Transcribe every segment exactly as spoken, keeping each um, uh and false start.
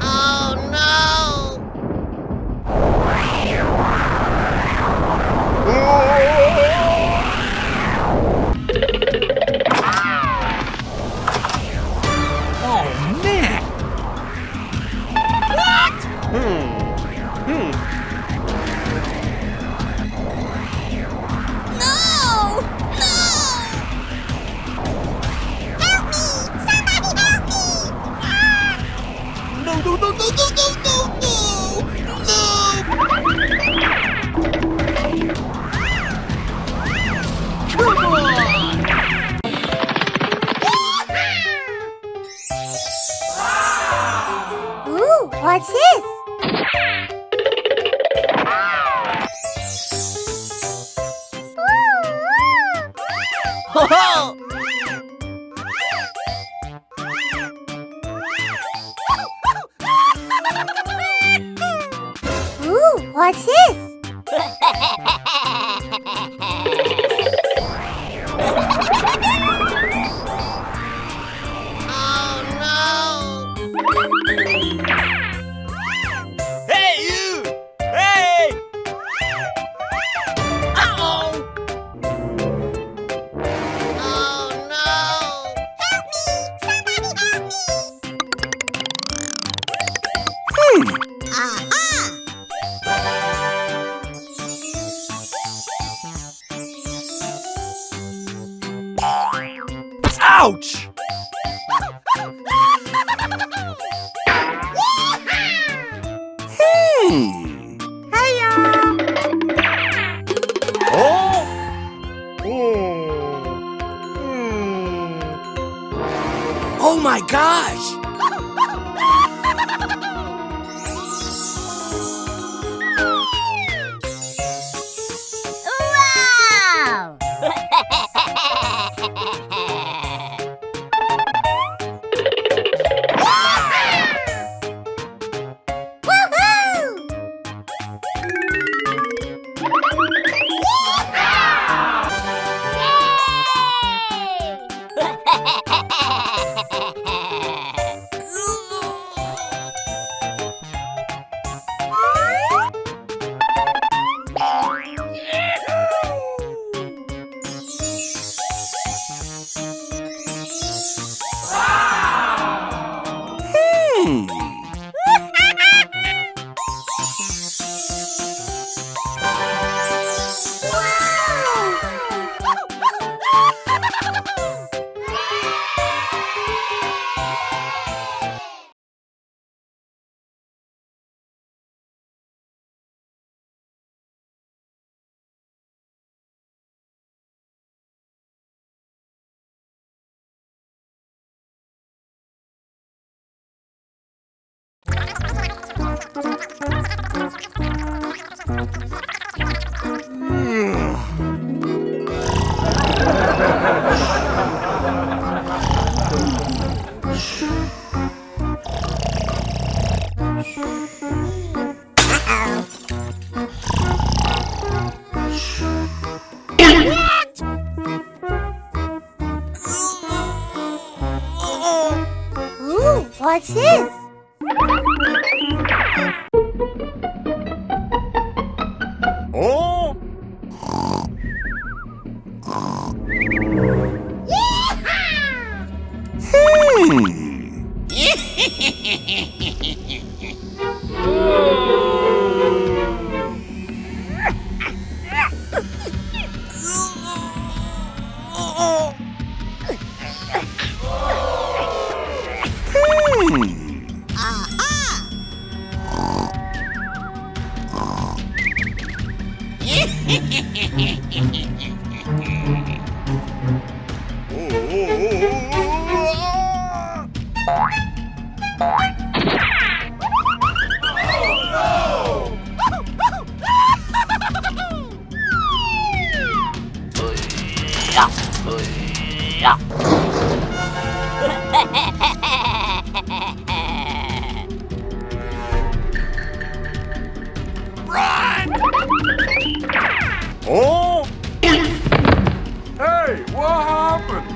Oh, no! Oh, man! What? Hmm. Hmm. No! No! Help me! Somebody help me! Ah! No, no, no! No! Come on! Ooh, what's this? Ho, ho! Ooh, what's this? Oh, no! Hey, you! Hey! Uh-oh! Oh, no! Help me! Somebody help me! Hmm. Aha! Ouch! Hmm. Hiya! Oh! Hmm. Hmm. Oh my gosh! Wow! Woohoo! Hmm. Ooh, what's this? Oh? Hmm. Hmm. Aha! Run! Oh! Hey, what happened?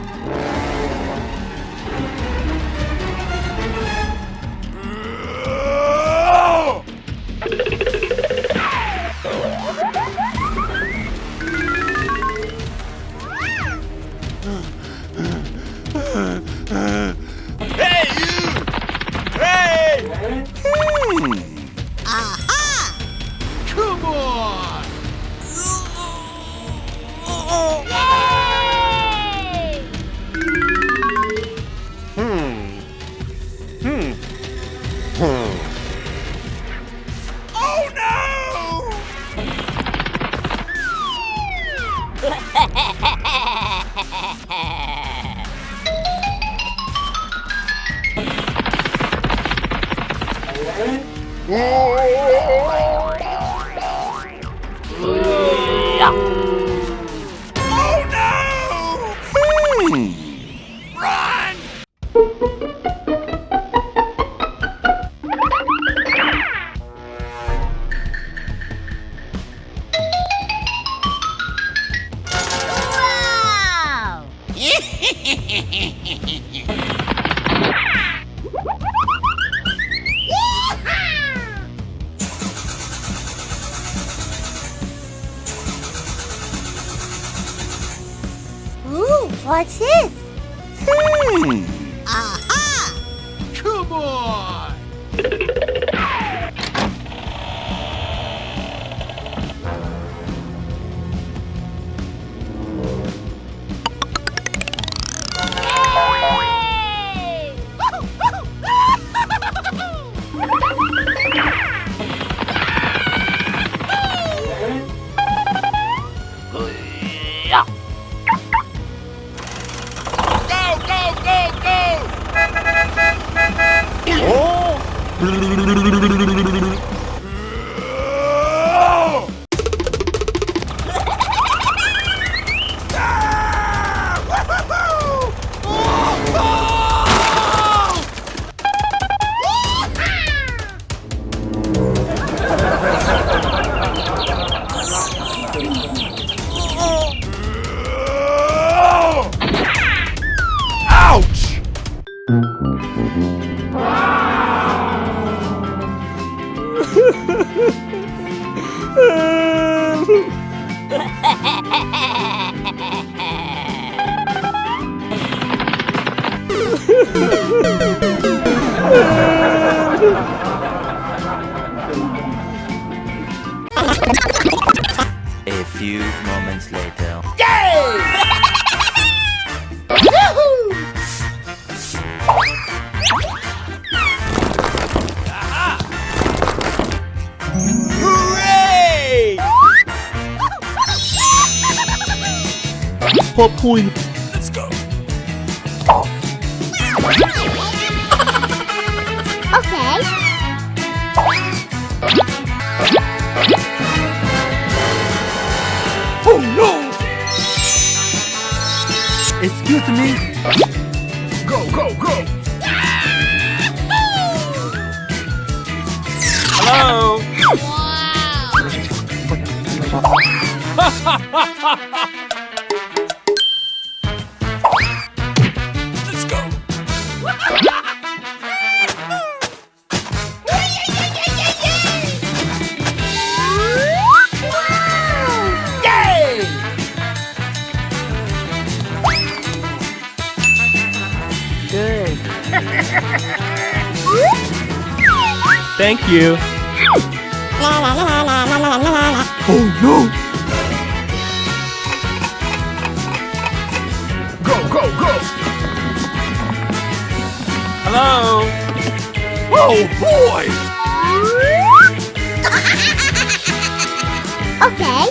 Oh no! Hmm. Run! Wow! Ooh, what's this? Hmm. Aha! Come on! Go, go, go, go! Oh! Ouch! A few moments later. Yay! Yoo-hoo! Aha! Hooray! Pop point. Let's go. Okay. Oh no! Excuse me. Go, go, go! Hello. Wow. Let's go. Yay! Good. Thank you. Oh no! Go, go, go! Hello? Oh boy! Okay.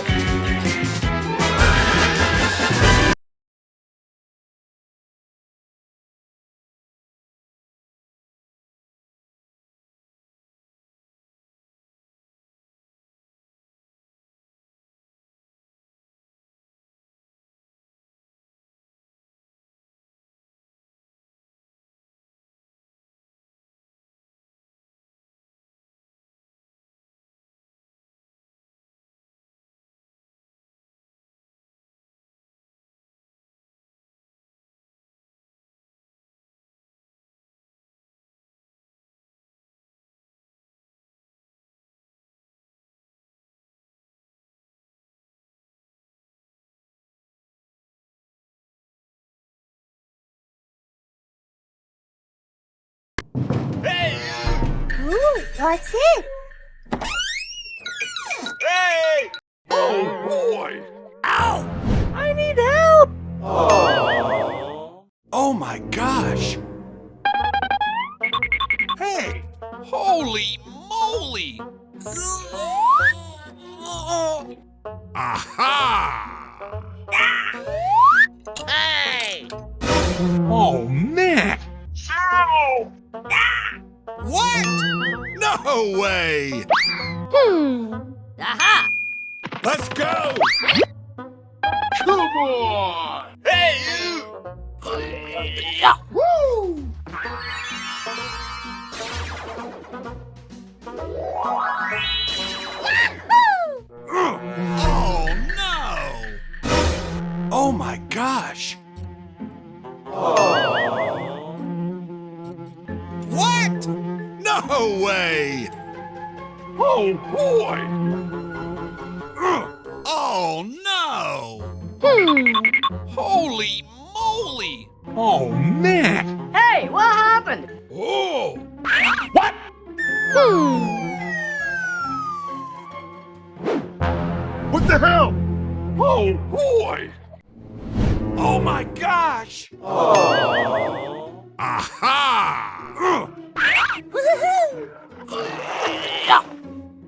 Hey! Ooh, what's it? Hey! Oh boy! Ow! I need help! Oh my gosh! Hey! Holy moly! Aha! Hey! Oh man! Ow! What? No! No way! Hmm. Aha! Let's go! Come on! Hey, you! Woo! Oh, no! Oh my gosh! What? No way! Oh, boy! Oh, no! Hmm. Holy moly! Oh, man! Hey, what happened? Oh! What? Hmm. What the hell? Oh, boy! Oh my gosh! Aha! Woohoo!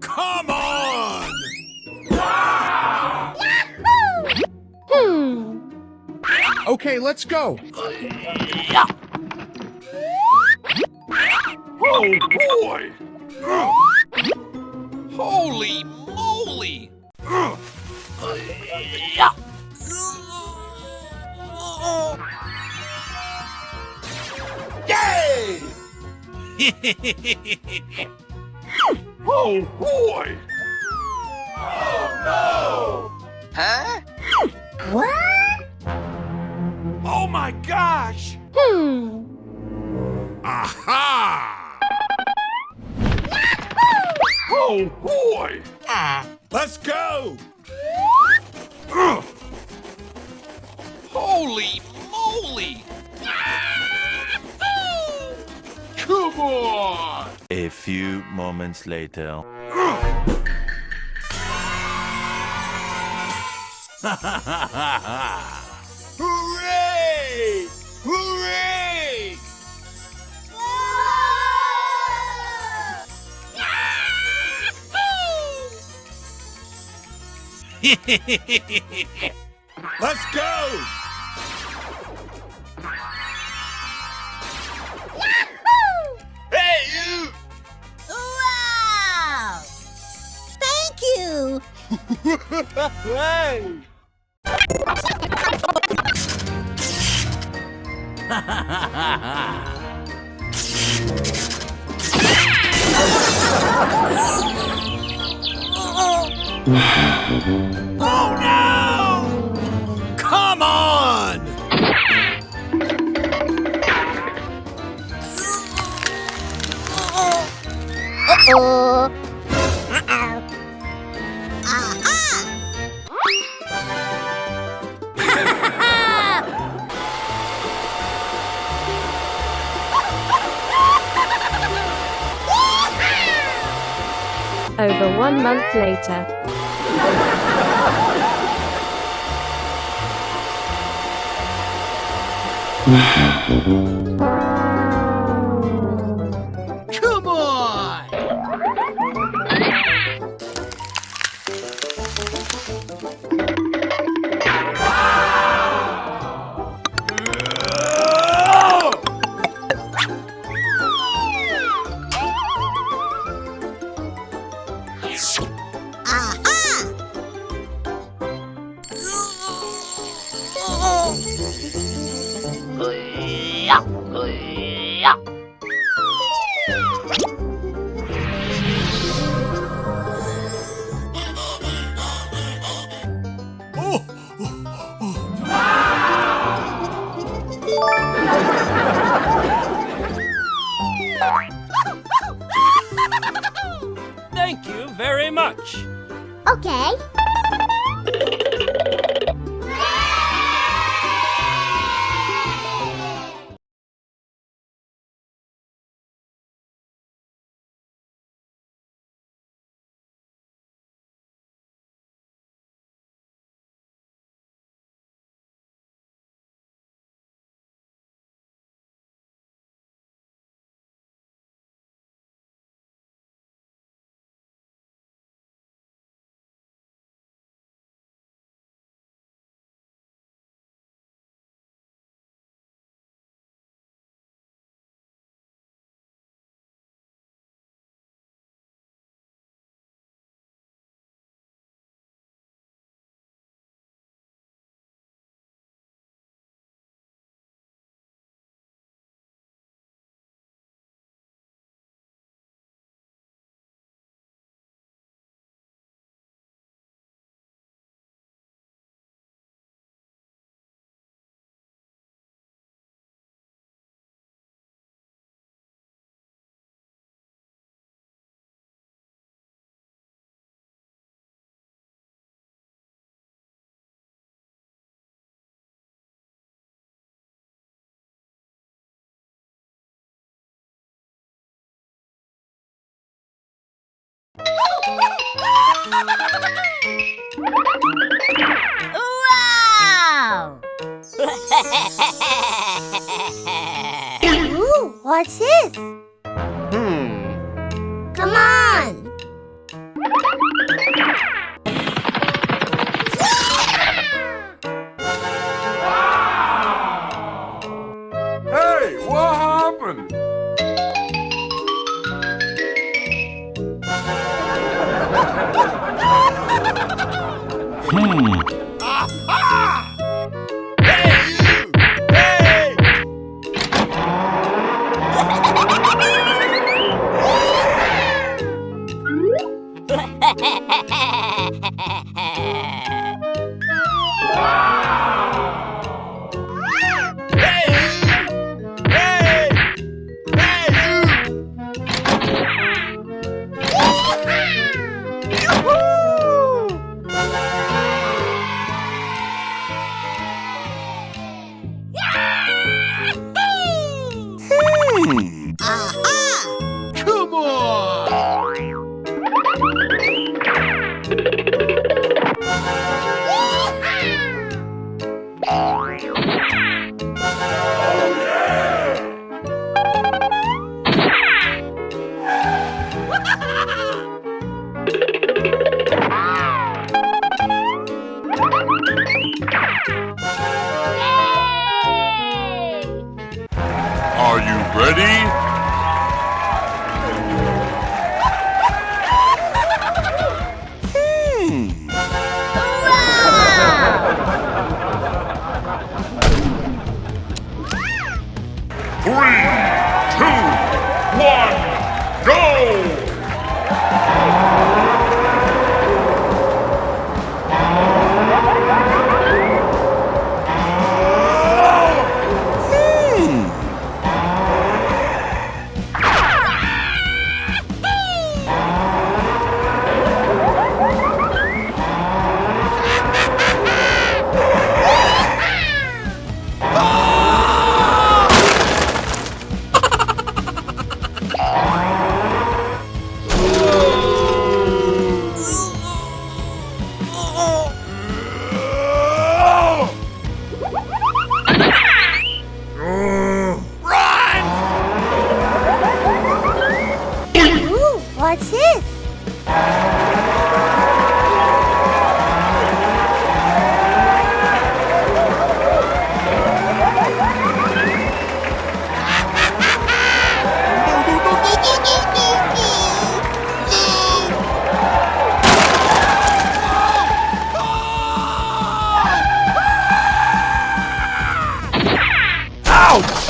Come on! Hmm. Okay, let's go. Oh boy! Holy moly! Yay! Oh boy! Oh no! Huh? What? Oh my gosh! Hmm. Aha! Oh boy! Ah. Let's go! Holy moly! Come on! A few moments later. Hooray! Hooray! Let's go! Hey, you! Wow! Thank you! Hey! Oh no! Come on! Uh-oh. Uh-oh. Aha! Over one month later. Come on! Aha! Thank you very much. Okay. Wow! Ooh, what's this? Hmm. Come on! Hey, what happened? Hmm. Aha! Hey, you! Hey! Hmm. Aha! Come on! Are you ready? Hmm. Three, two, one, go! Hmm. Run! Ooh, what's this? Ouch!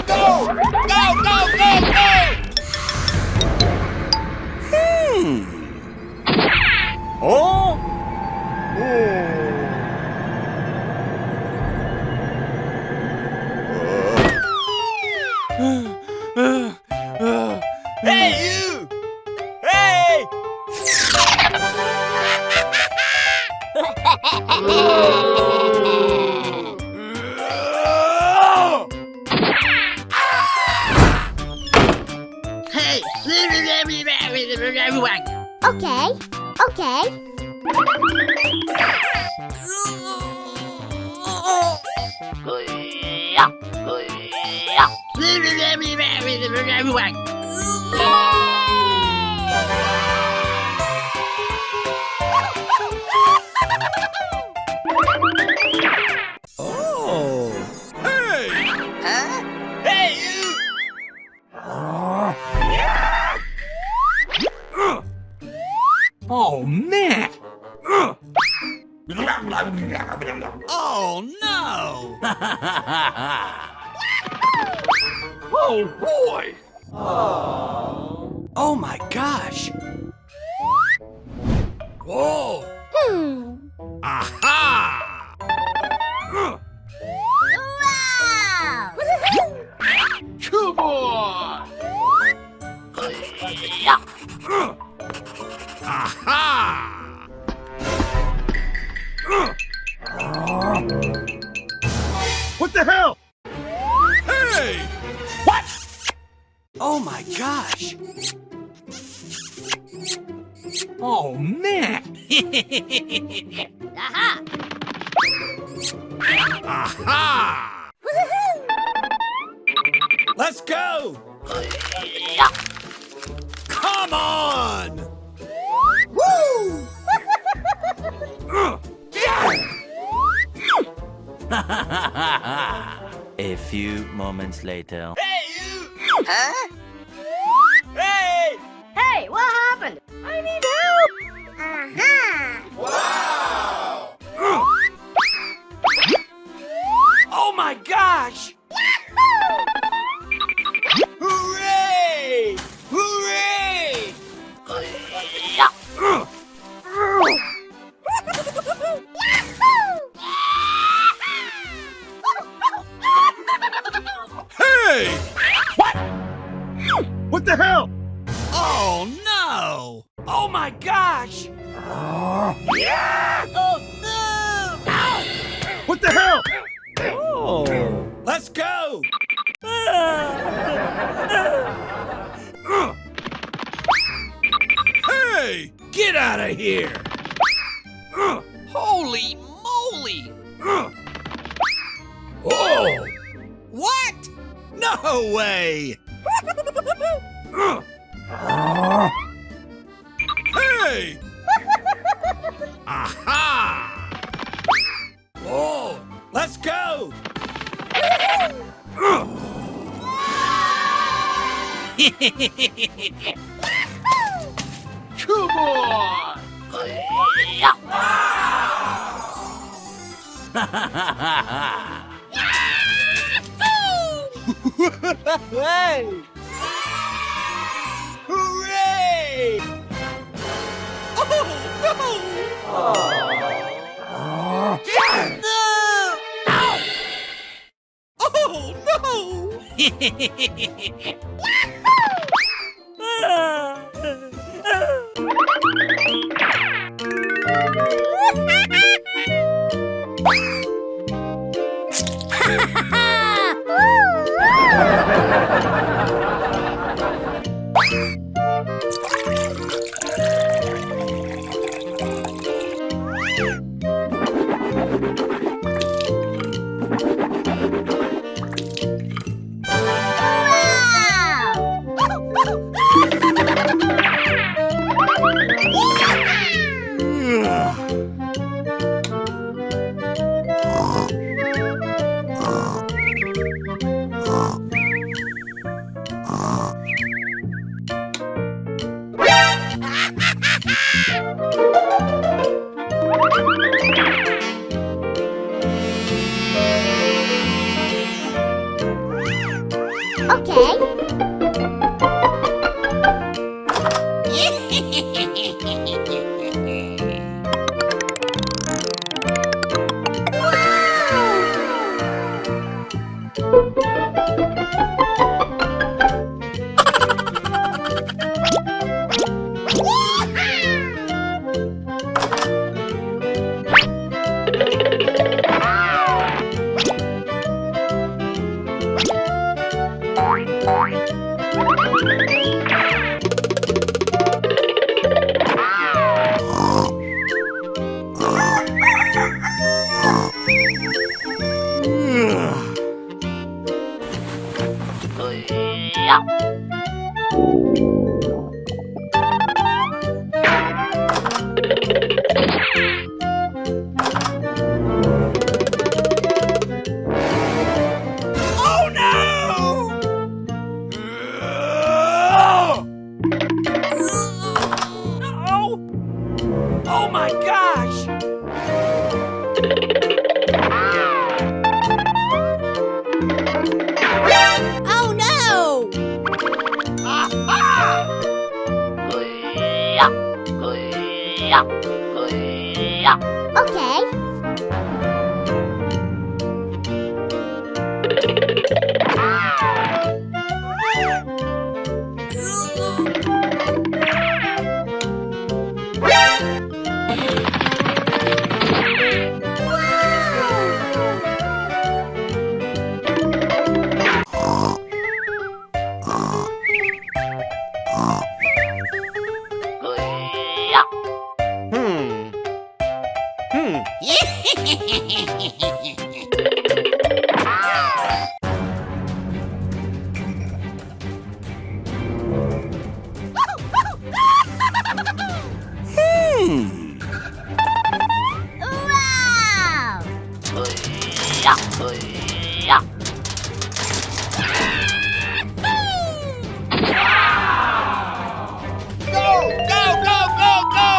Go! Go, go, go, go! Hmm. Oh? Oh. Hey, you! Hey! Hey! Okay, okay. Oh. Hey! Huh? Hey, you! Oh, man! Oh, no! Oh, boy! Oh, my gosh! Whoa! Hmm. Aha! Wow! Come on! Aha! What the hell? Hey! What? Oh my gosh! Oh, man! Aha! Aha! Woohoo! Let's go! Come on! Woo! A few moments later. Hey, you! Huh? Hey! Hey, what happened? I need help! Aha! Wow! Oh my gosh! Yahoo! Hooray! Hooray! Yahoo! Hey! What? What the hell? Oh, no! Oh my gosh! Oh, no! What the hell? Oh. Let's go! Hey! Get out of here! Holy moly! Oh! What? No way! Hey! Aha! Oh, let's go! Come on! Hey! Hooray! Oh, no! No! Oh, no! Okay. Oh no! Oh! Oh my gosh! Oh no! Aha! Okay. Hmm. Hmm. Hmm. Wow! Go, go, go, go, go!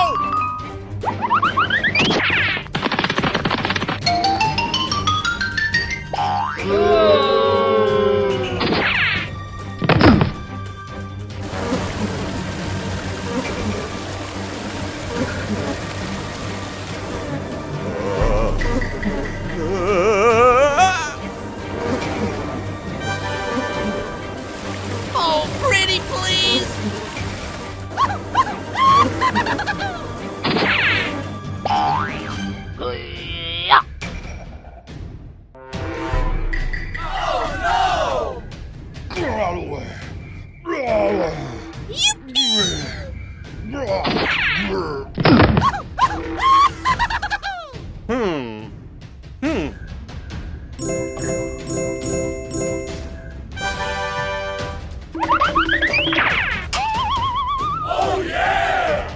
Oh, pretty please! Hmm. Hmm. Oh, yeah!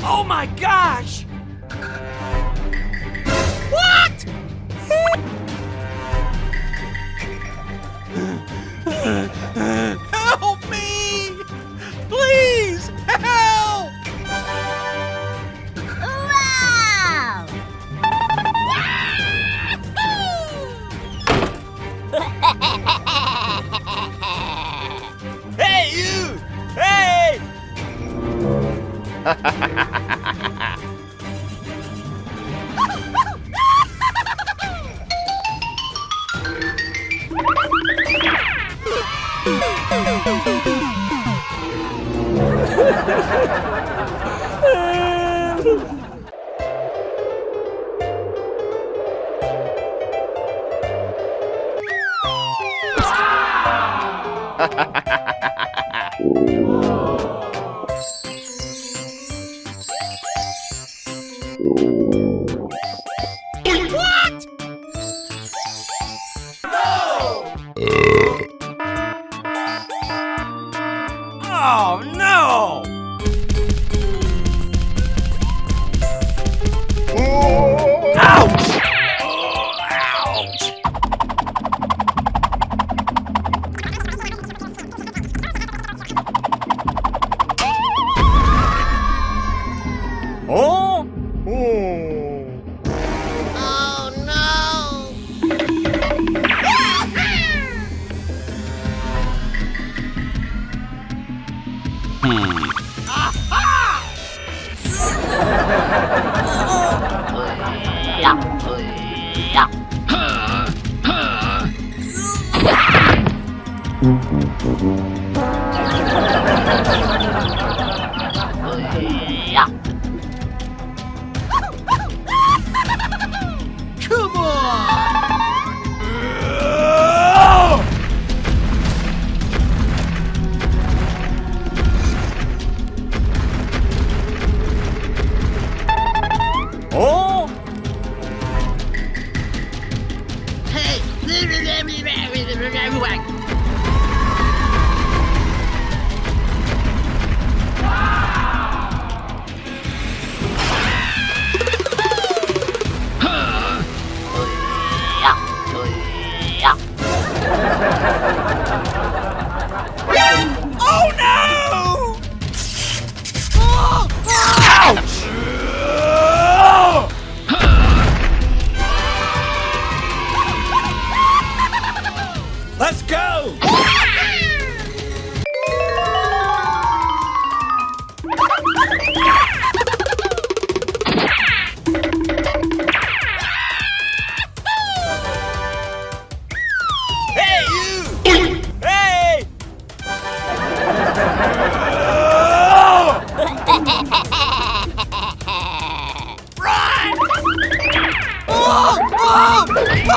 Oh my gosh! What? Help me! Please, help! Wow! Hey, you! Hey! What? Oh, no! Ouch! Oh, ouch! Oh? Oh. Oh, no! Hmm. Aha! Come on! Oh! Oh no! Ouch! Let's go! Hey, you! Hey! Run! Oh! Oh!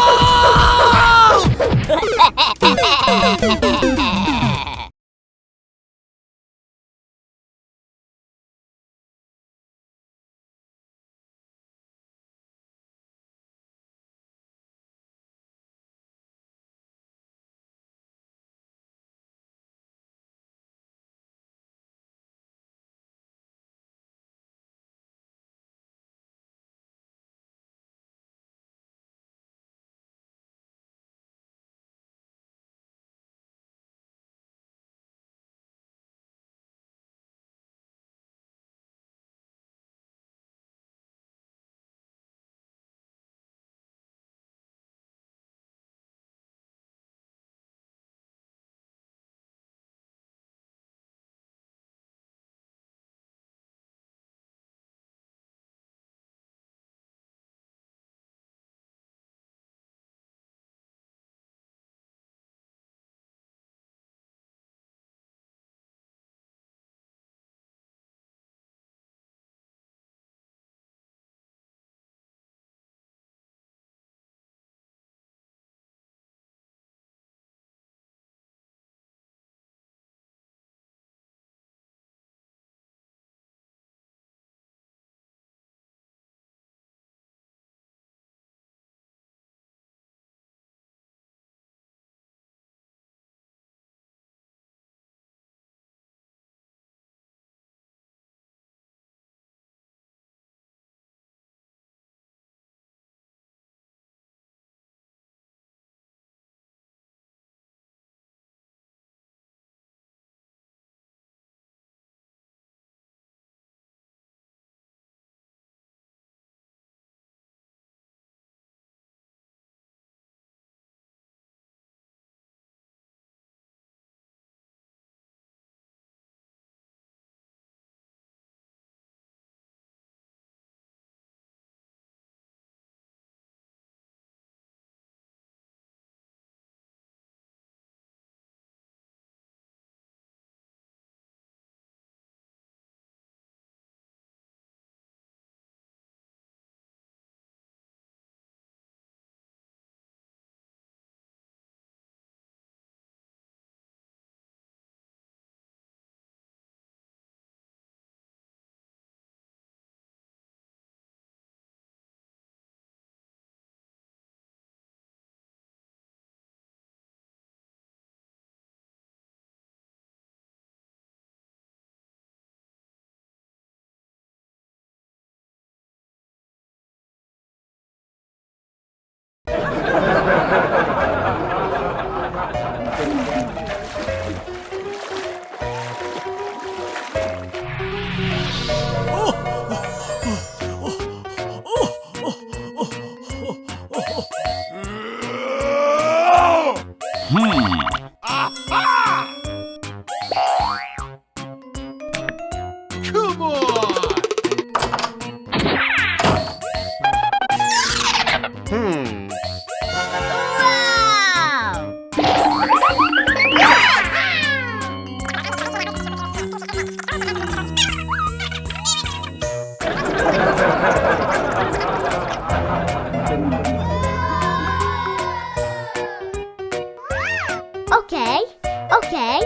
Oh! Hmm. Aha! Come on! Hmm. Wow! Okay, okay.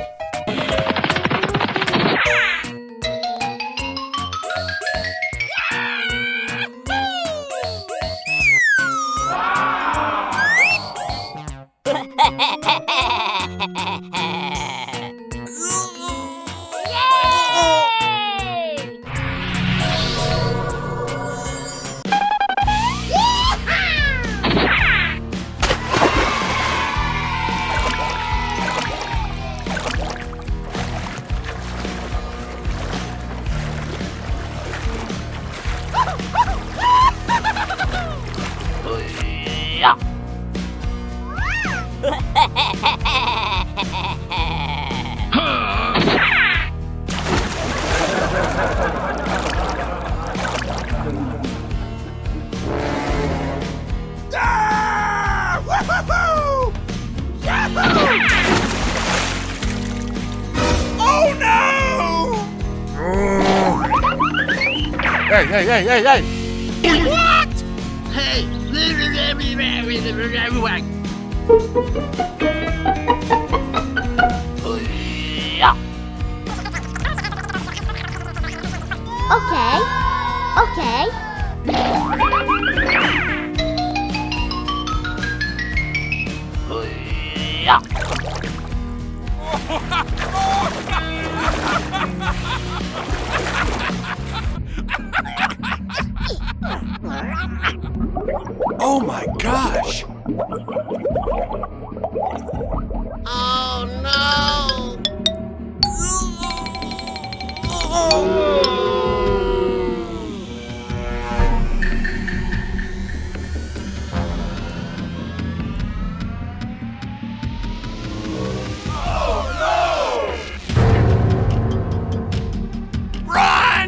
Ah! Woohoo! Yahoo! Oh no! Hey, hey, hey, hey, hey! What? Hey! Okay, okay. Oh my gosh! Oh no! Run!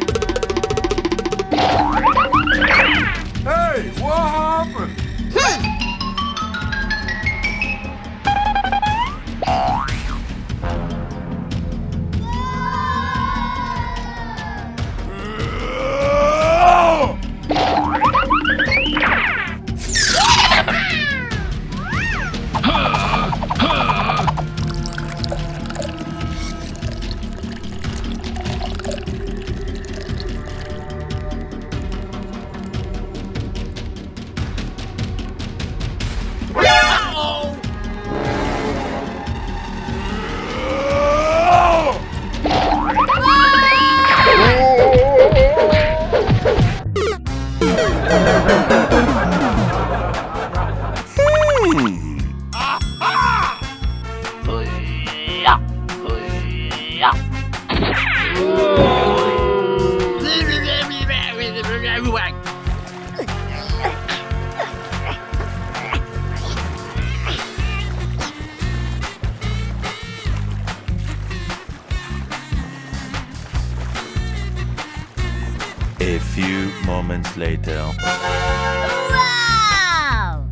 Hey, what happened? A few moments later. Wow!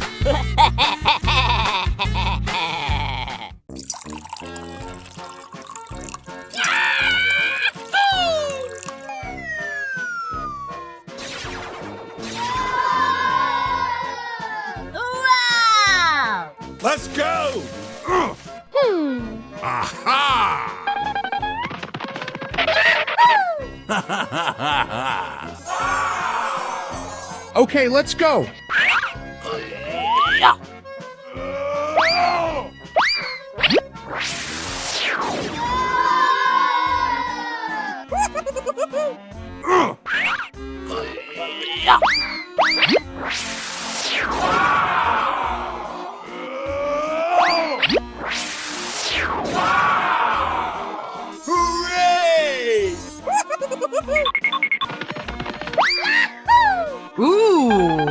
Wow! Let's go! Hmm. Aha! Okay, let's go! Hooray! Ooh!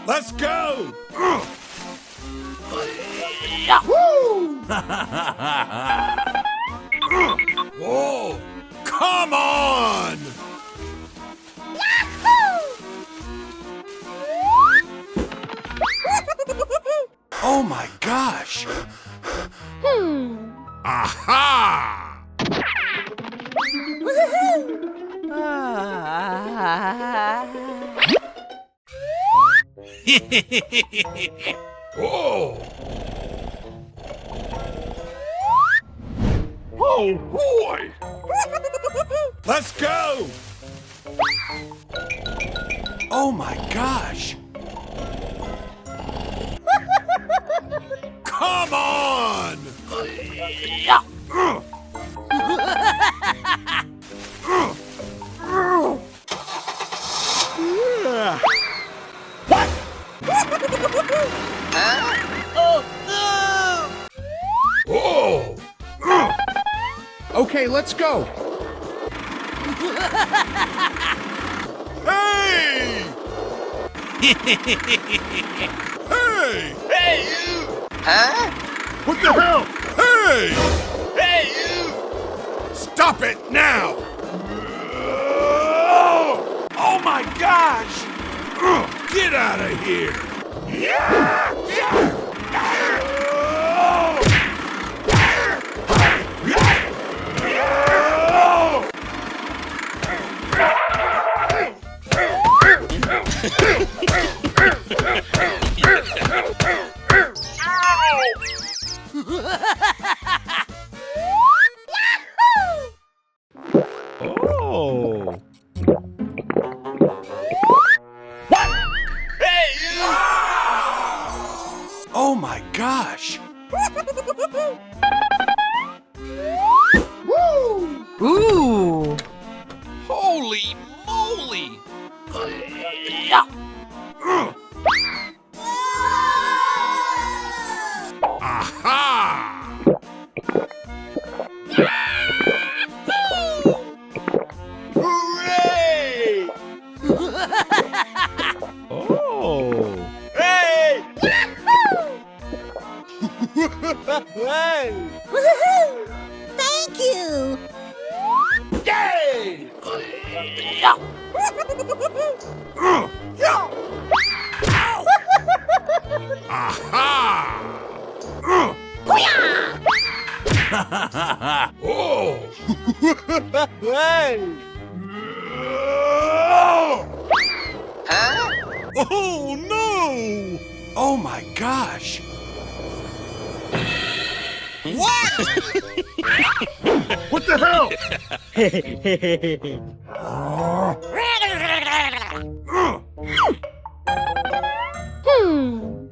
Let's go! Woo! Whoa! Come on! Oh my gosh! Hmm. Aha! Woohoo! Ah. Oh! Oh boy! Let's go! Oh my gosh! Come on! What? Oh no! Oh! Okay, let's go. Hey! Hey! Hey, you! Huh? What the hell? Hey! Hey, you! Stop it now! Oh my gosh! Get out of here! Oh. What? Hey, you! Oh my gosh! Woo! Ooh! Holy moly! Aha! Hooray! Oh! Hey! Hey! Woohoo! Thank you! Yay! Aha! Hoo-yah! Oh! Hey! Huh? Oh no! Oh my gosh! What? What the hell? Hmm.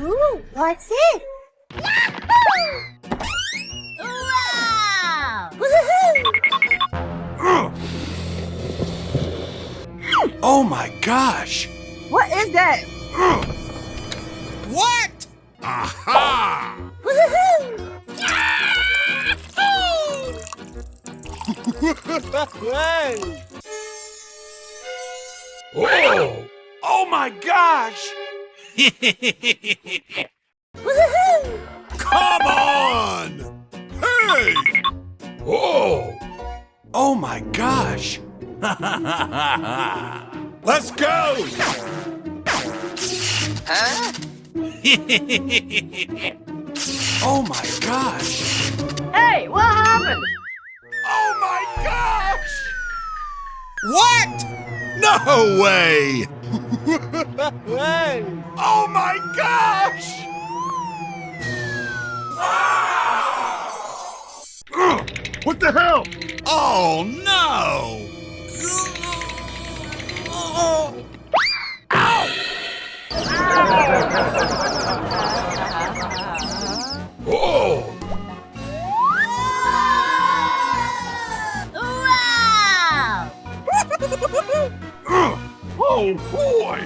Ooh, what's it? Yahoo! Wow! Woohoo! Oh my gosh! What is that? What? Aha! Woohoo! Hey! Oh! Oh my gosh! Woohoo! Come on! Hey! Oh! Oh my gosh! Let's go! Huh? Oh my gosh! Hey, what happened? Oh my gosh! What? No way! Hey! Oh my gosh! Ugh, what the hell? Oh no! Ow! Oh! Wow! Oh boy!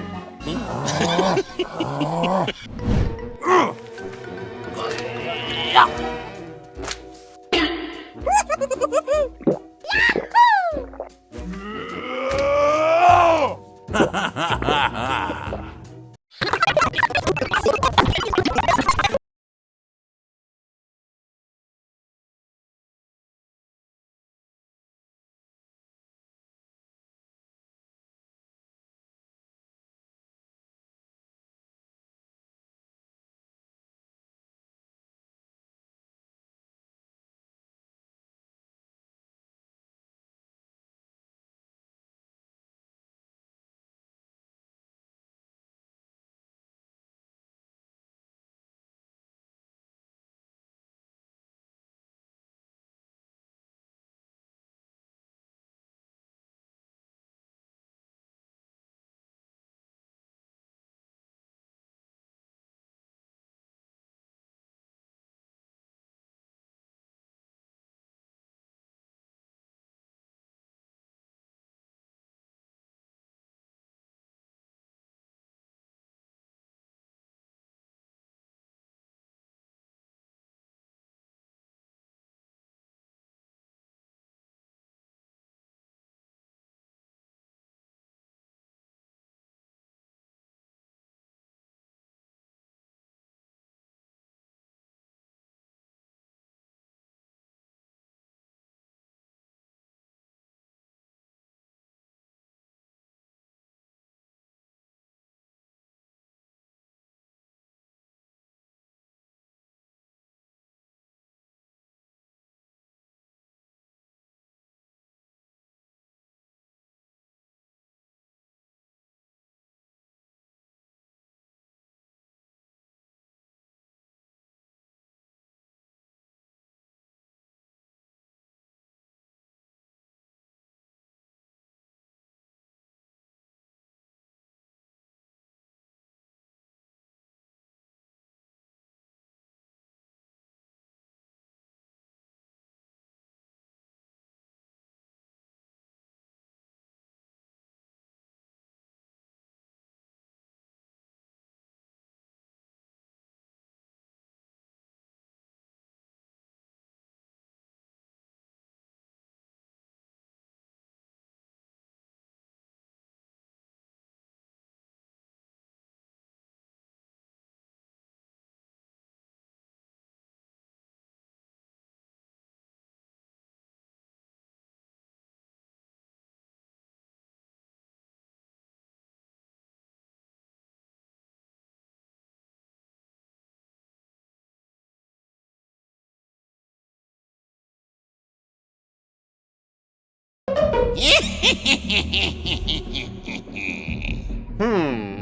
Hmm.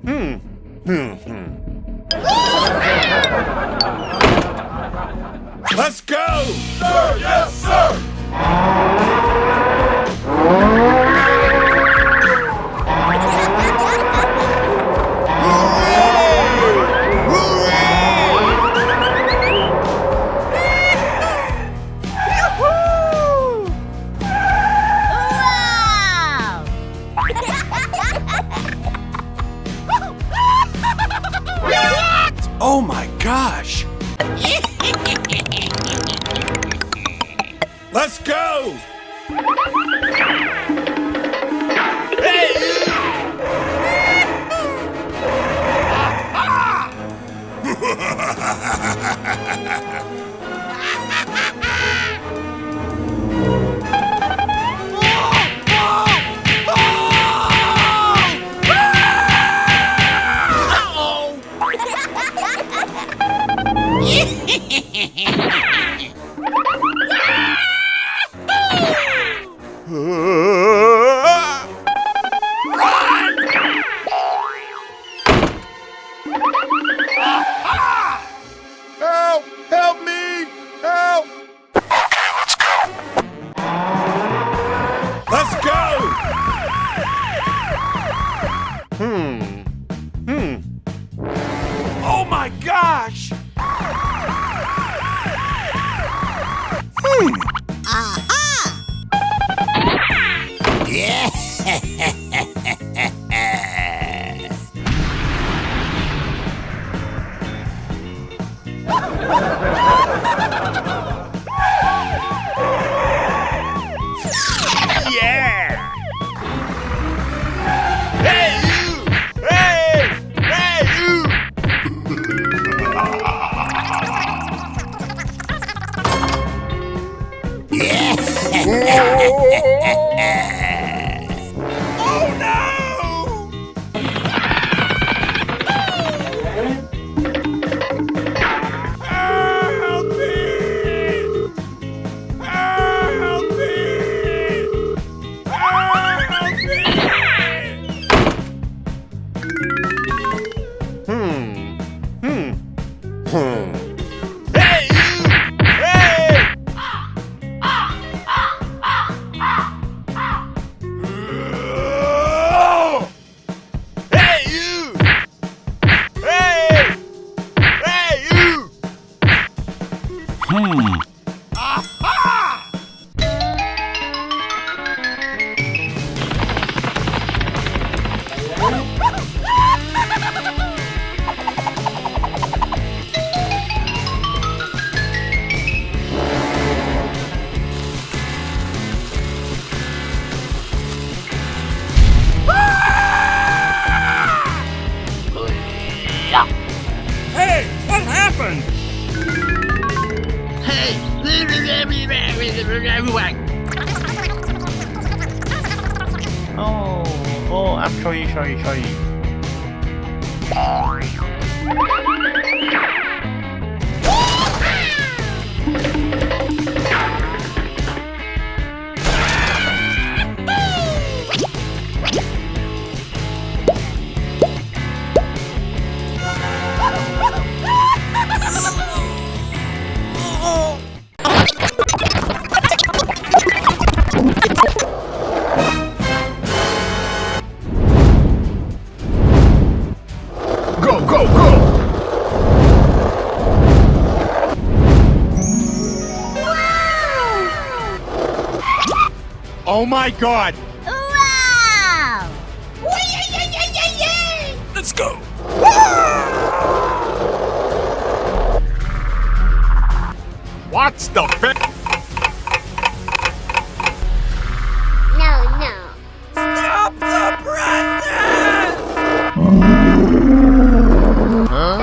Hmm. Hmm. Hmm. Let's go! Sir, yes, sir! Hooray! Hooray! Yoo-hoo! Wow! What? Oh my gosh! Let's go! Hey! Help! Help me! Help! Okay, let's go. Let's go! Hmm. Hmm. Oh my gosh! Hmm. Aha! Yeah! Yeah! Hey, you! Hey! Hey, you! Oh, no! Help me! Help me! Help me! Hmm. Hmm. Hmm. Hey, you! Hey! Hey, you! Hey! Hey, you! Hmm. Aha! Hey, what happened? Hey! Oh, oh, I'm sorry, sorry, sorry. Go, go, go! Oh my God! Wow! Let's go! What's the fi- No, no. Stop the presses! Huh?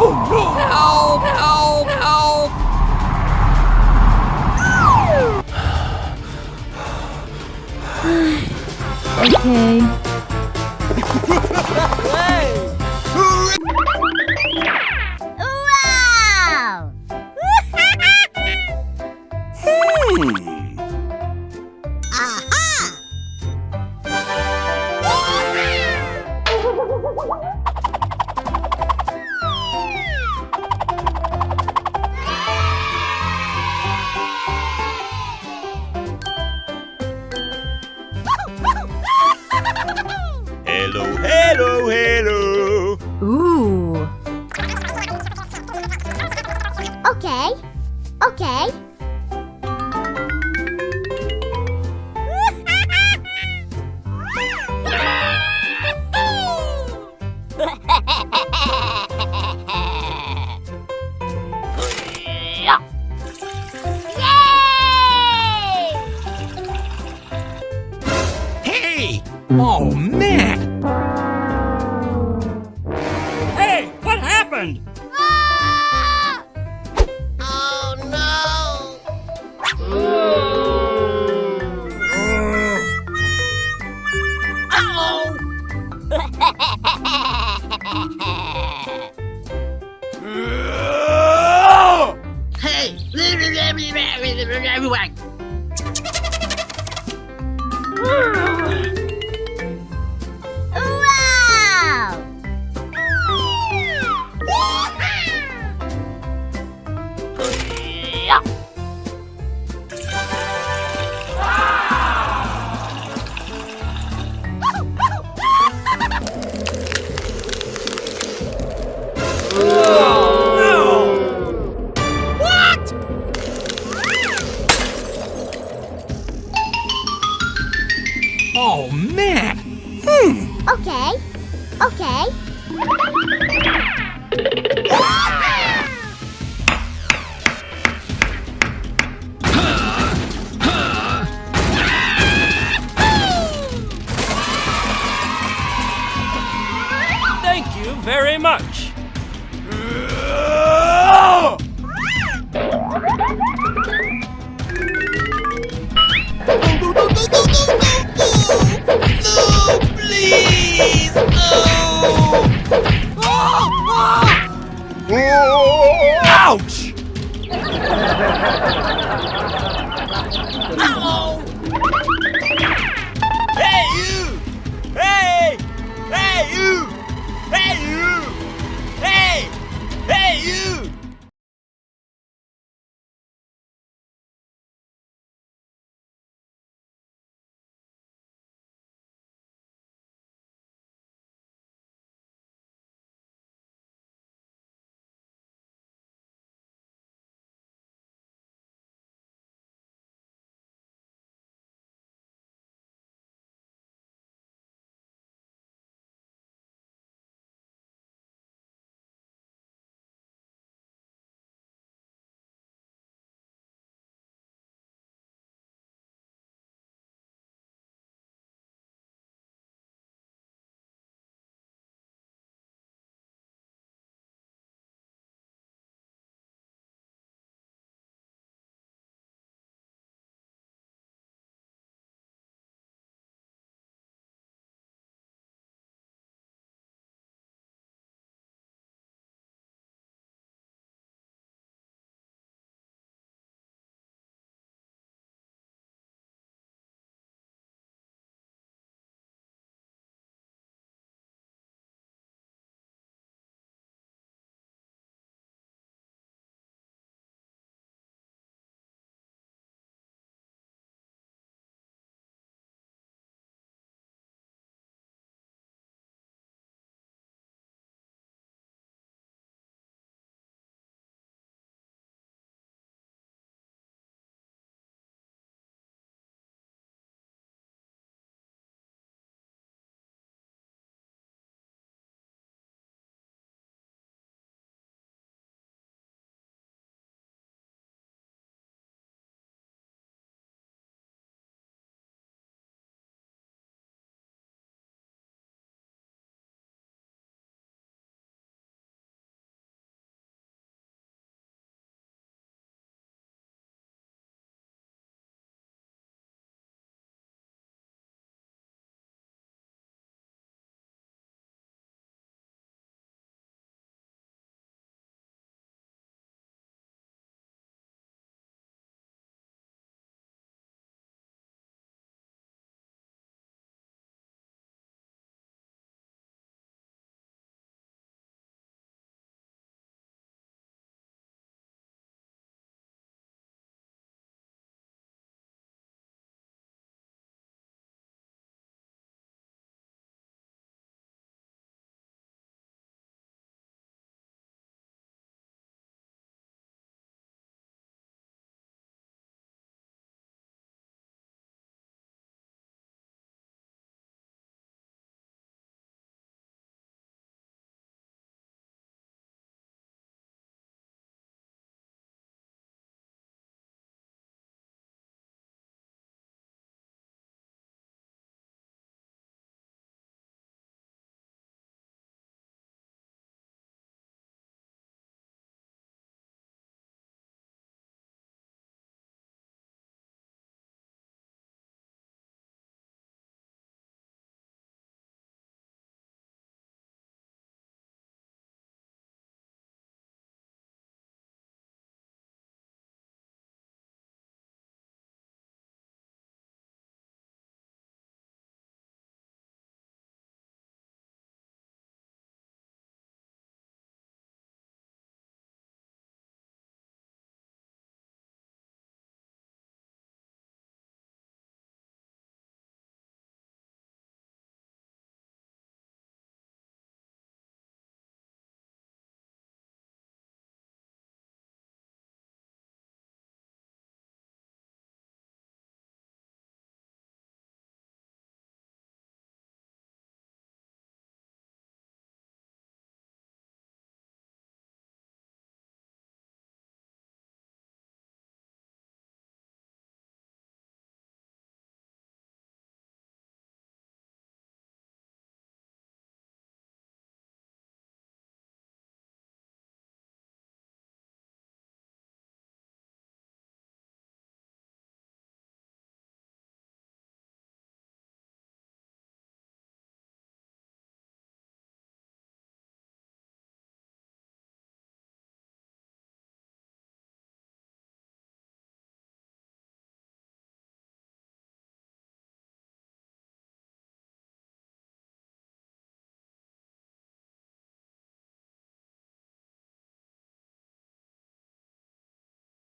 Oh, no! Help! Help! Help! Okay. Hey! Okay, okay. Hey! Oh, man! Hey, what happened? Ah! Oh, no! Uh-oh! Hey! Wow! What? Oh, man. Hmm. Okay. Okay. Thank you very much. No, no, no, no, no, no, no! No, please, no! Ah, ah! Ouch! Uh-oh! Hey, you! Hey! Hey, you! Hey, you! Hey! Hey, you!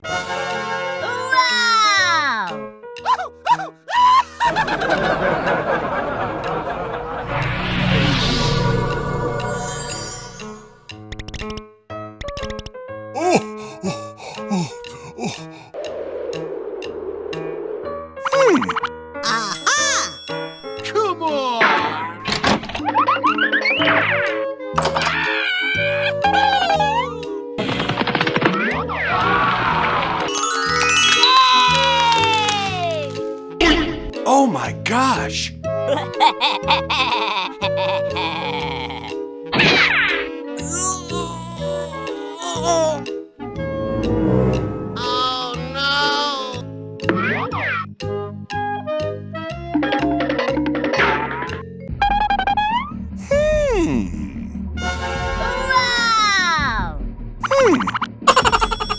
Wow! Oh, oh, oh, oh, oh. Hmm. Aha! Come on! Yay! Oh my gosh! Oh no! Hmm. Wow! Hmm.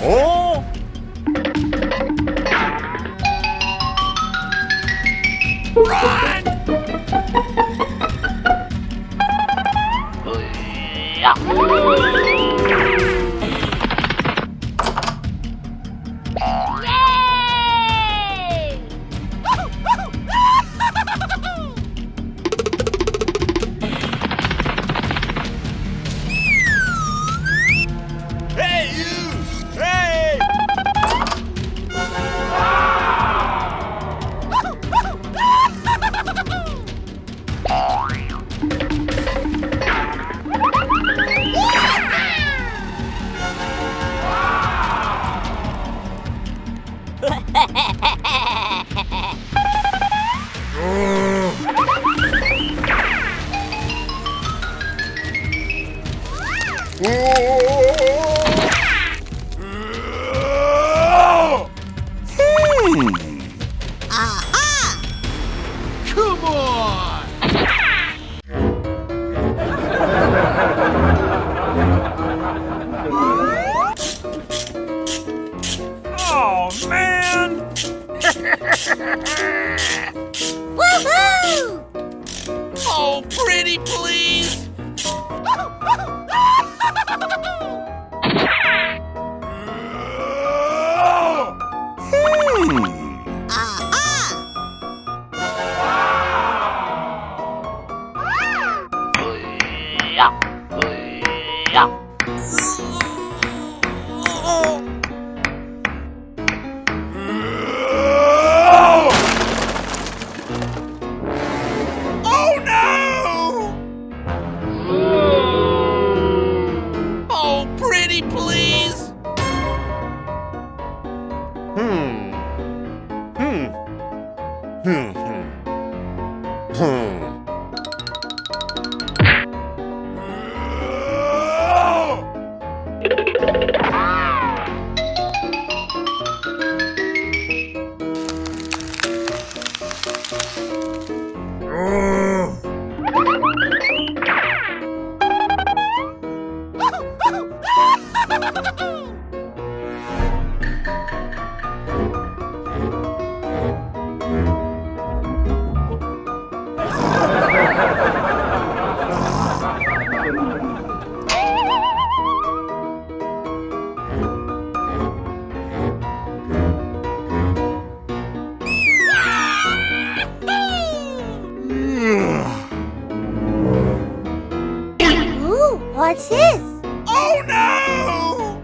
Oh! Run! Yay! Hey, you! Hey! Hmm. Aha! Come on! Oh, man! Woohoo! Oh, pretty please! Hmm. Aha! Oh, no! Oh, pretty please! Hmm. Hmm. Hmm, hmm. Hmm. Ooh, what's this? Oh no!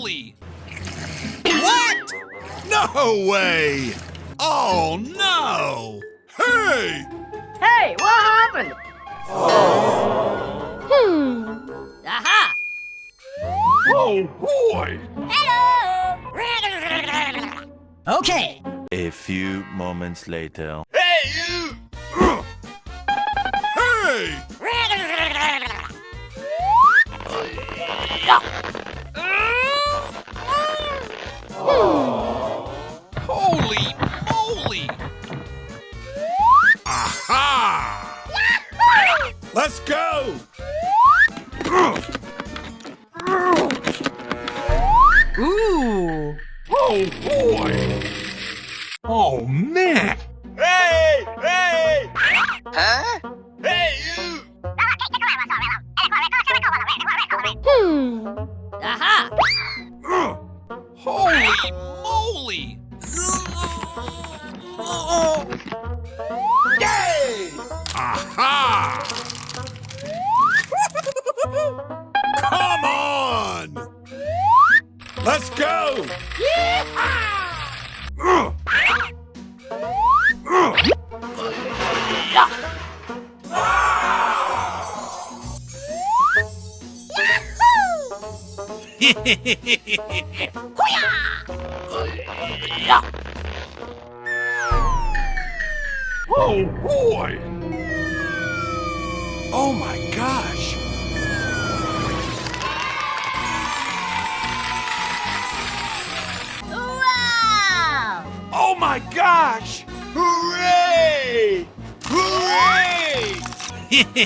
What? No way! Oh no! Hey! Hey, what happened? Hmm. Aha! Oh boy! Hello! Okay. A few moments later. Hey, you! Hey! Holy moly! Aha! Let's go! Ooh. Oh boy! Oh man! Hey! Hey! Huh? Hey, you! Hmm. Aha! Holy moly! Yay! Aha! Come on! Let's go! Yeehaw! Oh boy! Oh my gosh! Wow! Oh my gosh! Hooray! Hooray! Yeehaw!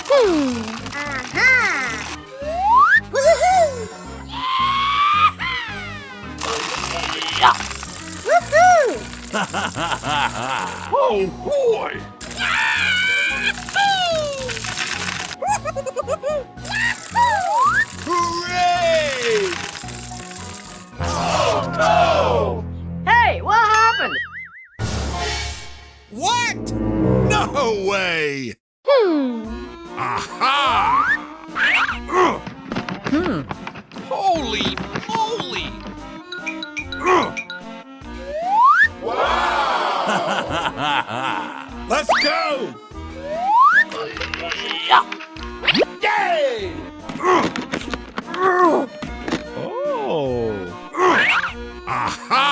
Hmm. Aha! Woohoo! Woohoo! Oh boy! Hooray! Oh no! Hey, what happened? What? No way! Hmm. Aha! Hmm. Holy moly! Wow! Let's go! Yay! Oh! Aha!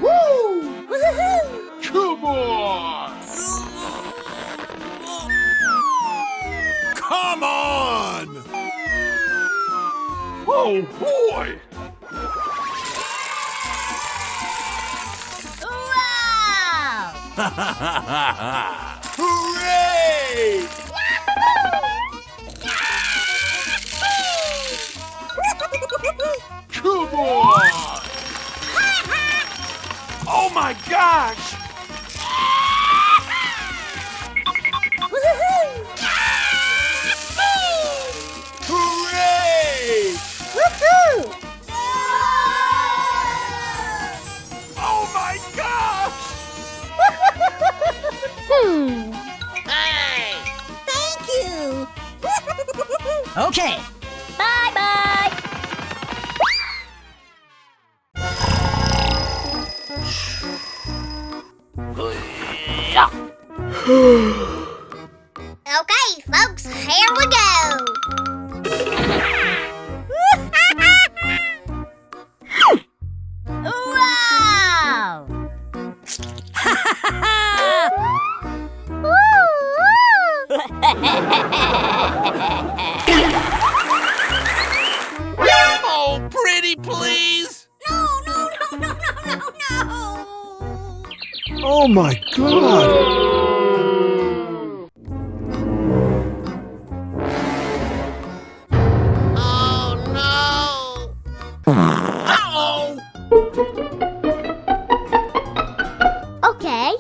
Woo! Woohoo! Come on! Come on! Oh boy! Wow! Hooray! Come on! Oh my gosh! Woohoo! Hooray! Woohoo! Oh my gosh! Hmm. Hey! Thank you! Okay. Bye-bye! Okay, folks, here we go. Wow! Oh, pretty please! No, no, no. Oh my God! Oh no! Uh-oh! Okay.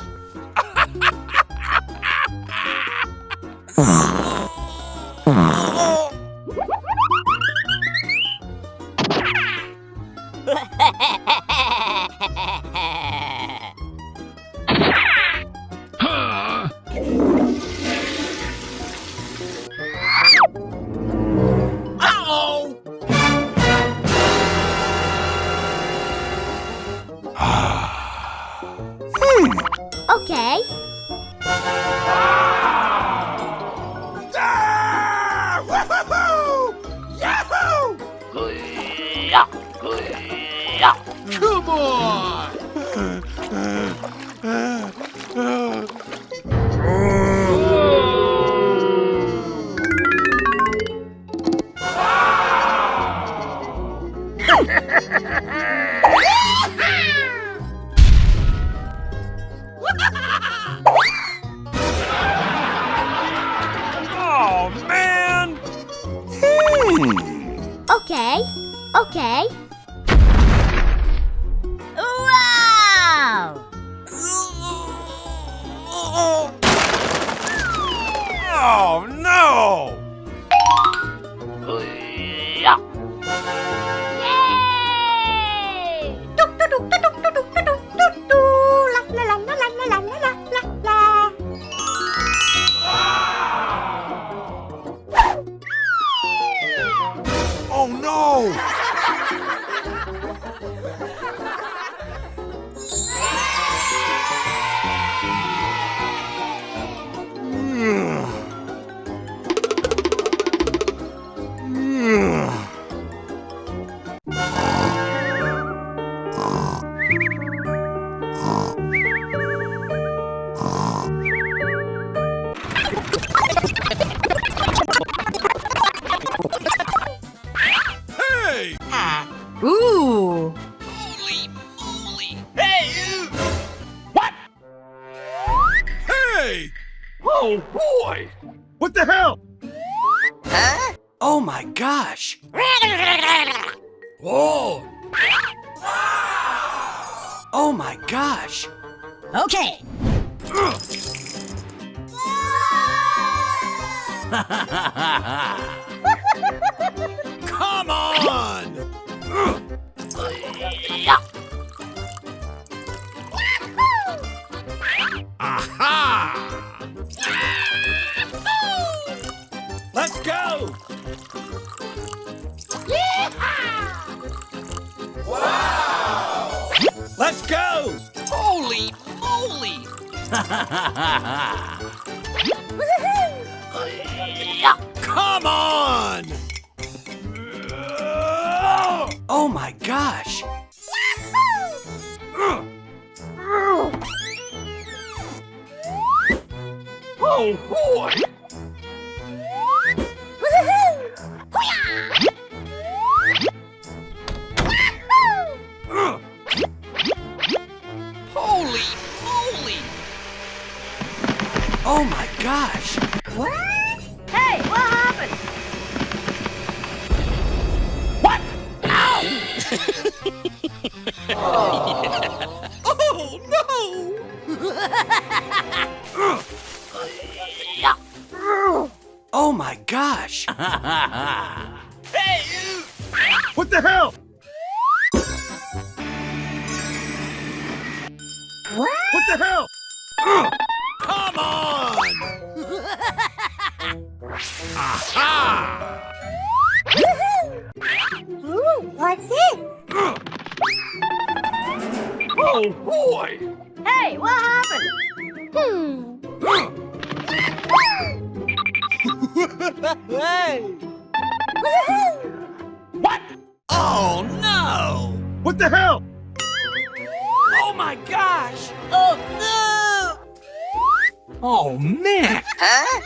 Hey. Ah! Woohoo! Yahoo! Come on! Oh, man! Hmm. Okay, okay. Wow! Oh, no! Yay! Tuk, tuk, tuk. La, la, la. Oh, no! Hey! Ooh. Holy moly! Hey, you! What? Hey! Oh, boy! What the hell? Huh? Oh my gosh! Whoa! Oh my gosh! Okay. Come on! Aha! Let's go! Yeehaw! Wow! Let's go! Holy moly! Woohoo! Come on! Oh my gosh! Yahoo! Oh, boy! Woohoo! Hoo-yah! Yahoo! Holy moly! Oh my gosh! What? Hey, what happened? What? Ow! Oh, no! Oh my gosh! Hey, you! What the hell? What? What the hell? Come on! Aha! Ooh, what's it? Oh, boy! Hey, what happened? Hmm. Hey! Woohoo! What? Oh, no! What the hell? Oh, my gosh! Oh, no! Oh, man! Huh?